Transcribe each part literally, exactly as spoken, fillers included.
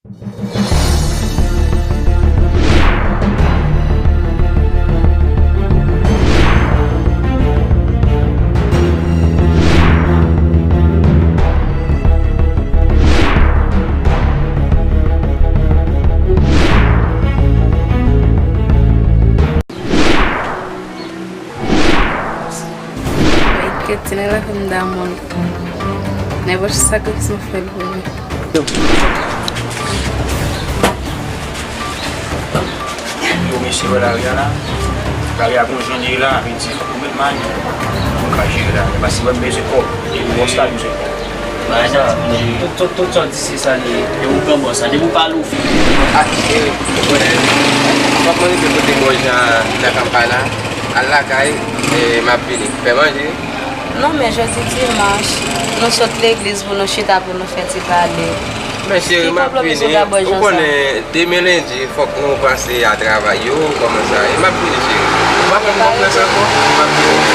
Ay, kretyen, nèg la fè m damou. Nenpòt sakrifis mwen fè l pou li. Yo, mesye, wè lari a la. Lari a gon jan li ye la, vin di, fòk nou met mani pou nou ka jere lari a. Paske mwen bezwen kòb, e pou bòs la bezwen kòb. Madan, tout, tout, tout sa w di se sa li ye. E ou pran bòs la, depi w pa louvri. Ah, cheri, ou konnen, fòk mwen rive kote bòs Jan nan Kanpala. Al lakay, e m ap vini. Fè manje. Non, men jodi dimanch, nou sot legliz pou nou chita pou nou fè ti pale. Men cheri, m ap vini. Ou konnen, demen lendi, fòk nou panse a travay yo, kòman sa ye. M ap vini, cheri. Ou pa konn konferans ankò? M ap vini.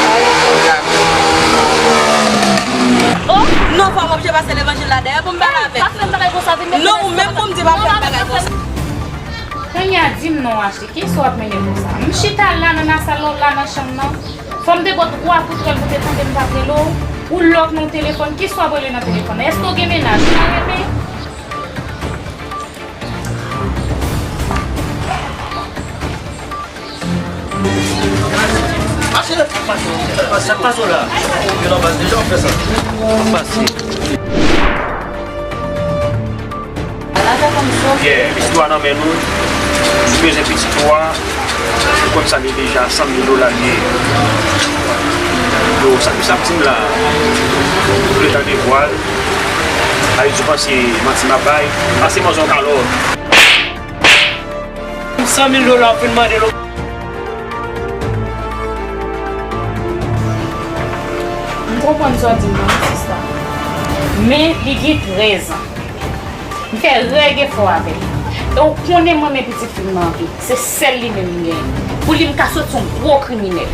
Oh, non, fò m oblije pase levanjil la dèyè pou m pale avè l. Non, ou menm pou m di pa fè bagay konsa. Kounye a, di m non, Ashley, kisa w ap mennen konsa? M chita la nan lasal la, w la nan chanm nan. Fò m te ba w twa kout rèl pou w te tande m t ap rele w. Ou lòk nan telefòn, kisa w ap rele nan telefòn nan? Èske w gen mennaj? Ou nan renmen? Mache! Sa k pase w la? Ou vin anba deja ou fè sa? Pase. Yeah, pitit ou a nan men nou. Nou bezwen pitit ou a. Ou konn sa li deja, san mil dola li ye. Yo, sa ki sa ap di m la? Ou vle tande vwa l? Ayiti, ou panse manti m ap bay? Pase manzè yon kalòt. San mil dola w fin mande l. M konprann sa w di m nan, wi, sista. Men li gen trèz an. M fè règ efò avè l. E w konnen m renmen pitit fi m nan anpil. Se sèl li menm m genyen. Pou li, m ka soti yon gwo kriminèl.